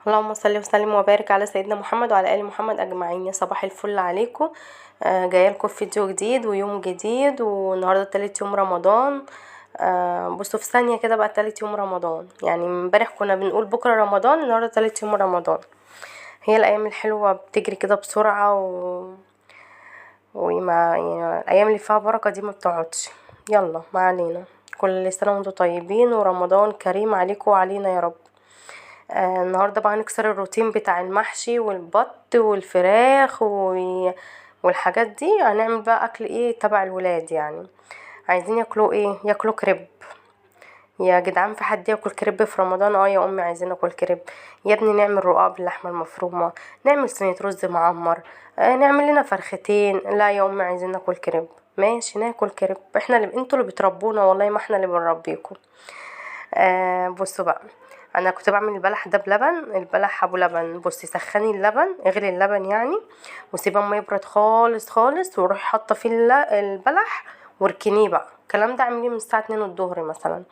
اللهم صل وسلم وبارك على سيدنا محمد وعلى ال محمد اجمعين. يا صباح الفل عليكم. جاية لكم في فيديو جديد ويوم جديد، والنهارده تالت يوم رمضان. بصوا في ثانية كده بقى تالت يوم رمضان، يعني امبارح كنا بنقول بكره رمضان، النهارده تالت يوم رمضان. هي الايام الحلوة بتجري كده بسرعة وما يعني الايام اللي فيها بركة دي ما بتقعدش. يلا ما علينا، كل سنة وانتم طيبين ورمضان كريم عليكم وعلينا يا رب. النهارده بقى هنكسر الروتين بتاع المحشي والبط والفراخ والحاجات دي. هنعمل بقى اكل ايه تبع الولاد، يعني عايزين ياكلوا ايه؟ ياكلوا كريب. يا جدعان في حد ياكل كريب في رمضان؟ يا امي عايزين ناكل كريب. يا ابني نعمل رقاق باللحمه المفرومه، نعمل صينية رز معمر، نعمل لنا فرختين. لا يا امي عايزين ناكل كريب. ماشي ناكل كريب، احنا اللي انتوا اللي بتربونا والله، ما احنا اللي بنربيكم. بصوا بقى، انا كنت بعمل البلح ده بلبن، البلح ابو لبن. بصي سخني اللبن، اغلي اللبن يعني، وسيبيه اما يبرد خالص خالص، وروحي حاطه فيه البلح واركنيه بقى. الكلام ده اعمليه من الساعة 2 الظهر مثلا،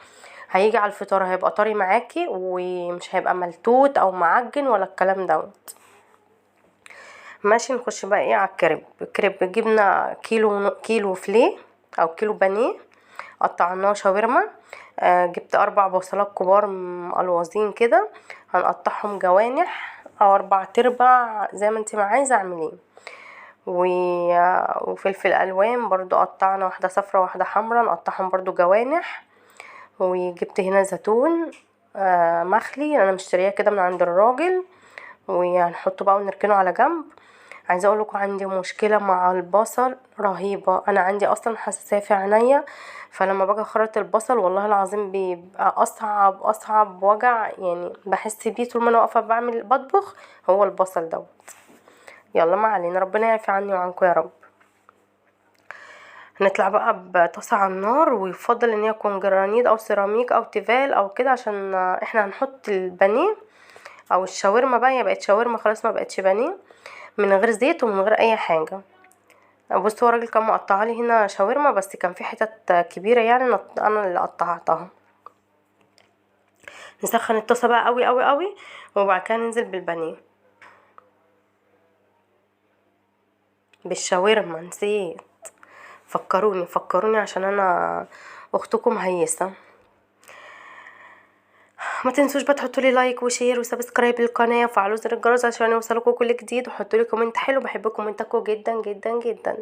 هيجي على الفطار هيبقى طري معاكي ومش هيبقى ملتوت او معجن ولا الكلام دوت. ماشي، نخش بقى ايه على الكريب. الكريب جبنا كيلو فليه او كيلو بانيه، قطعناه شاورما. جبت 4 بصلات كبار مقلوظين كده، هنقطعهم جوانح او 4 ارباع زي ما انت ما عايزه اعمليه. وفلفل الوان برضو قطعنا، واحدة صفرا واحدة حمرا، نقطعهم برضو جوانح. وجبت هنا زيتون مخلي، انا مشترياه كده من عند الراجل، وهنحطه بقى ونركنه على جنب. عايزه اقول لكم عندي مشكلة مع البصل رهيبة، انا عندي اصلا حساسية في عينيا، فلما باجي اخرط البصل والله العظيم بيبقى اصعب وجع يعني بحس بيه طول ما انا واقفة بطبخ هو البصل دوت. يلا ما علينا، ربنا يعفي عني وعنكم يا رب. هنطلع بقى بطاسه على النار، ويفضل ان هي تكون جرانيت او سيراميك او تيفال او كده، عشان احنا هنحط البانيه او الشاورما بقى، هي بقت شاورما خلاص ما بقتش بانيه، من غير زيت ومن غير اي حاجة. بصوا هو الراجل كان مقطعها لي هنا شاورما، بس كان في حتت كبيرة يعني انا اللي قطعتها. نسخن الطاسه بقى قوي قوي قوي، وبعد كده ننزل بالبانيه بالشاورما. نسيت، فكروني عشان انا اختكم هيسه. ما تنسوش بقى تحطوا لي like و share و subscribe للقناة، وفعلوا زر الجرس عشان يوصلكم كل جديد، وحطوا لي comment حلو. بحب كومنتاتكم جدا جدا جدا.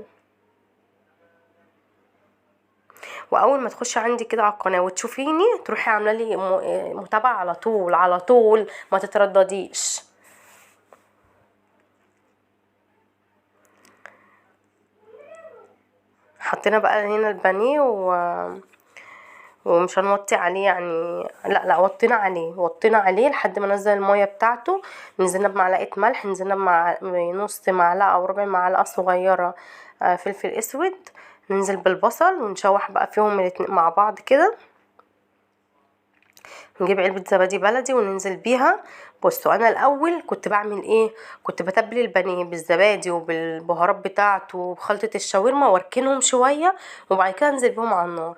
واول ما تخشي عندي كده على القناة وتشوفيني تروحي عامله لي متابعه على طول على طول، ما تتردديش. حطينا بقى هنا البانيه ومش هنوطي عليه يعني، لا وطينا عليه، وطينا عليه لحد ما نزل المية بتاعته. نزلنا بمعلقه ملح، نزلنا بنص معلقه او ربع معلقه صغيرة فلفل اسود. ننزل بالبصل ونشوح بقى فيهم الاتنين مع بعض كده. نجيب علبة زبادي بلدي وننزل بيها. بصوا انا الاول كنت بعمل ايه، كنت بتبل البانيه بالزبادي وبالبهارات بتاعته وبخلطه الشاورما واركنهم شوية، وبعد كده انزل بيهم على النار.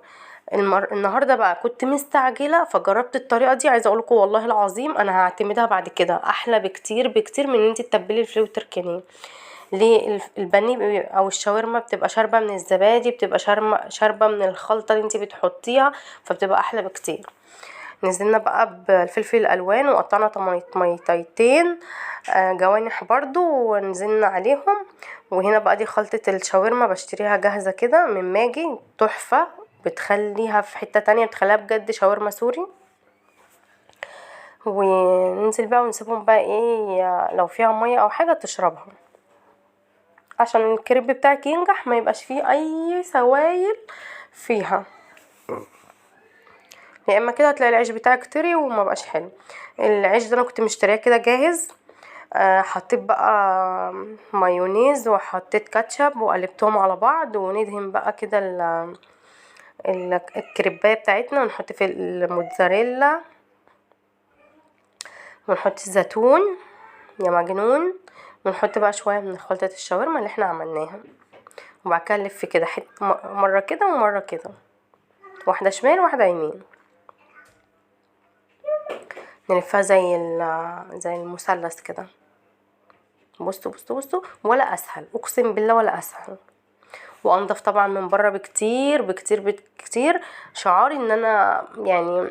النهارده بقى كنت مستعجلة فجربت الطريقة دي. عايزه اقول لكم والله العظيم انا هعتمدها بعد كده، احلى بكتير بكتير من ان انت تتبلي الفليه وتركنيه. ليه؟ البانيه او الشاورما بتبقى شاربه من الزبادي، بتبقى شاربه من الخلطة اللي انت بتحطيها، فبتبقى احلى بكتير. نزلنا بقى بالفلفل الالوان وقطعنا طماطميتين جوانح برضو ونزلنا عليهم. وهنا بقى دي خلطه الشاورما بشتريها جاهزة كده من ماجي، تحفة، بتخليها في حتة تانية، بتخليها بجد شاورما سوري. وننزل بقى ونسيبهم بقى ايه، لو فيها مية او حاجة تشربها عشان الكريب بتاعك ينجح، ما يبقاش فيه اي سوائل فيها، يا اما كده هتلاقي العيش بتاعك طري وما بقاش حلو. العيش ده انا كنت مشترياه كده جاهز، حطيت بقى مايونيز وحطيت كاتشب وقلبتهم على بعض، وندهن بقى كده الكريبايه بتاعتنا، ونحط في الموتزاريلا ونحط الزيتون يا مجنون، ونحط بقى شوية من خلطه الشاورما اللي احنا عملناها. وبعد كده نلف كده مرة كده ومرة كده، واحدة شمال وواحدة يمين. نلفها زي المثلث كده. بصوا بصوا بصوا، ولا اسهل، اقسم بالله ولا اسهل، وانضف طبعا من بره بكتير بكتير بكتير. شعاري ان انا يعني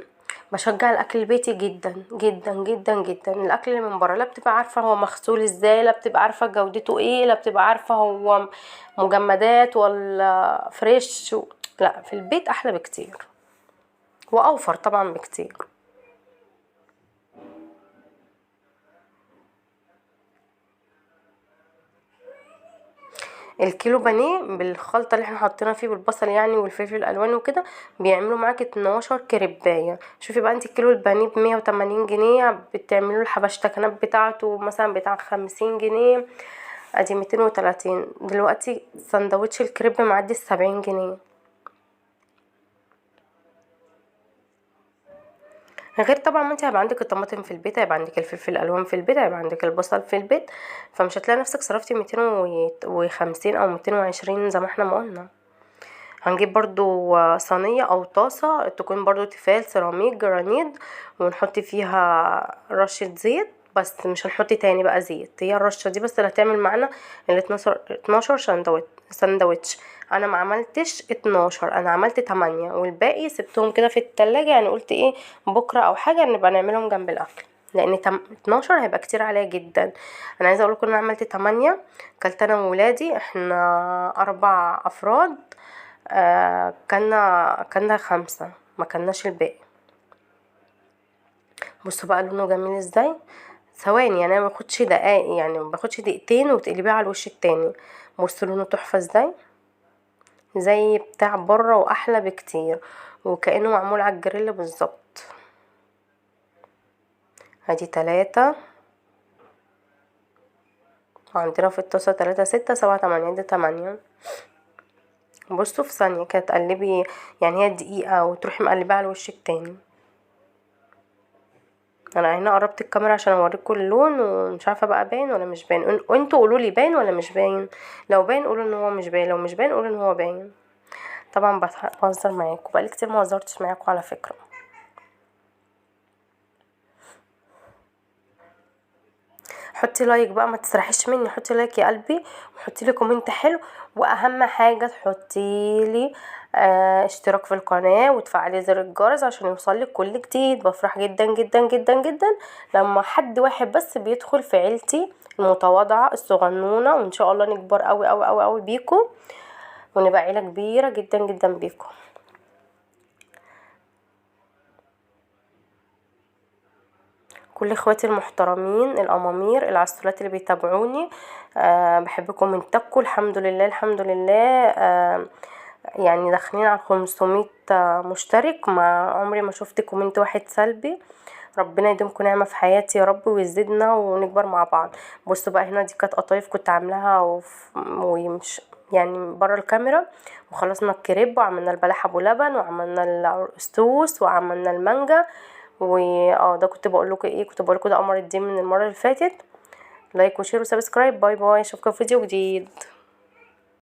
بشجع الاكل البيتي جدا جدا جدا جدا. الاكل اللي من بره لا بتبقى عارفه هو مغسول ازاي، لا بتبقى عارفه جودته ايه، لا بتبقى عارفه هو مجمدات ولا fresh. لا، في البيت احلى بكتير واوفر طبعا بكتير. الكيلو بانيه بالخلطه اللي احنا حطينا فيه بالبصل يعني والفلفل الالوان وكده، بيعملوا معاك 12 كريبايه. شوفي بقى انت الكيلو البانيه ب180 جنيه، بتعملوا الحبشتكنات بتاعته مثلا بتاع 50 جنيه، ادي 230. دلوقتي سندوتش الكريب معدي 70 جنيه. غير طبعا ما انت هيبقى عندك الطماطم في البيت، هيبقى عندك الفلفل الالوان في البيت، هيبقى عندك البصل في البيت، فمش هتلاقي نفسك صرفتي 250 او 220 زي ما احنا ما قلنا. هنجيب برضو صينية او طاسة تكون برضو تيفال سيراميك جرانيت، ونحط فيها رشة زيت بس، مش هنحط تاني بقى زيت، هي الرشة دي بس اللي هتعمل معانا ال 12 سندوتش. انا ما عملتش 12، انا عملت 8، والباقي سبتهم كده في التلاجة، يعني قلت ايه بكرة او حاجة نبقى نعملهم جنب الاكل، لان 12 هيبقى كتير عليا جدا. انا عايزه اقول لكم ان انا عملت 8، كلت انا وولادي، احنا 4 افراد، كلنا 5، ما كلناش الباقي. بصوا بقى لونه جميل ازاي، ثواني يعني، انا ما باخدش دقايق، يعني ما باخدش دقيقتين وتقلبيه على الوش التاني. بصوا لونه تحفة ازاي، زي بتاع بره واحلى بكتير، وكانه معمول على الجريل بالظبط. ادي 3، وعندنا في الطاسه 3 6 7 8، ده 8. بصوا في ثانية كده تقلبي، يعني هي دقيقة وتروحي مقلباها على الوش التاني. انا هنا قربت الكاميرا عشان اوريكم اللون، ومش عارفه بقى باين ولا مش باين، وانتوا قولوا لي باين ولا مش باين. لو باين قولوا ان هو مش باين، لو مش باين قولوا ان هو باين. طبعا بهزر معاكم، بقالي كتير ما هزرتش معاكم على فكرة. حطي like بقى، ما تسرحيش مني، حطي like يا قلبي، وحطي لي comment حلو، واهم حاجة تحطي لي اشتراك في القناة وتفعلي زر الجرس عشان يوصلك كل جديد. بفرح جدا جدا جدا جدا لما حد واحد بس بيدخل في عيلتي المتواضعة الصغنونه، وان شاء الله نكبر قوي قوي قوي قوي بيكم، ونبقى عيله كبيرة جدا جدا بيكم. كل اخواتي المحترمين الامامير العسولات اللي بيتابعوني، بحبكم من تكو. الحمد لله الحمد لله، يعني داخلين على 500 مشترك، ما عمري ما شفت comment واحد سلبي. ربنا يديمكم نعمه في حياتي يا رب ويزيدنا ونكبر مع بعض. بصوا بقى هنا دي كانت قطايف كنت عاملاها ومش يعني بره الكاميرا، وخلصنا الكريب وعملنا البلح ابو لبن وعملنا السوس وعملنا المانجا، و ده كنت بقول لكم ايه، كنت بقول لكم ده قمر الدين من المرة اللي فاتت. like و share و subscribe. bye bye، اشوفكم في فيديو جديد.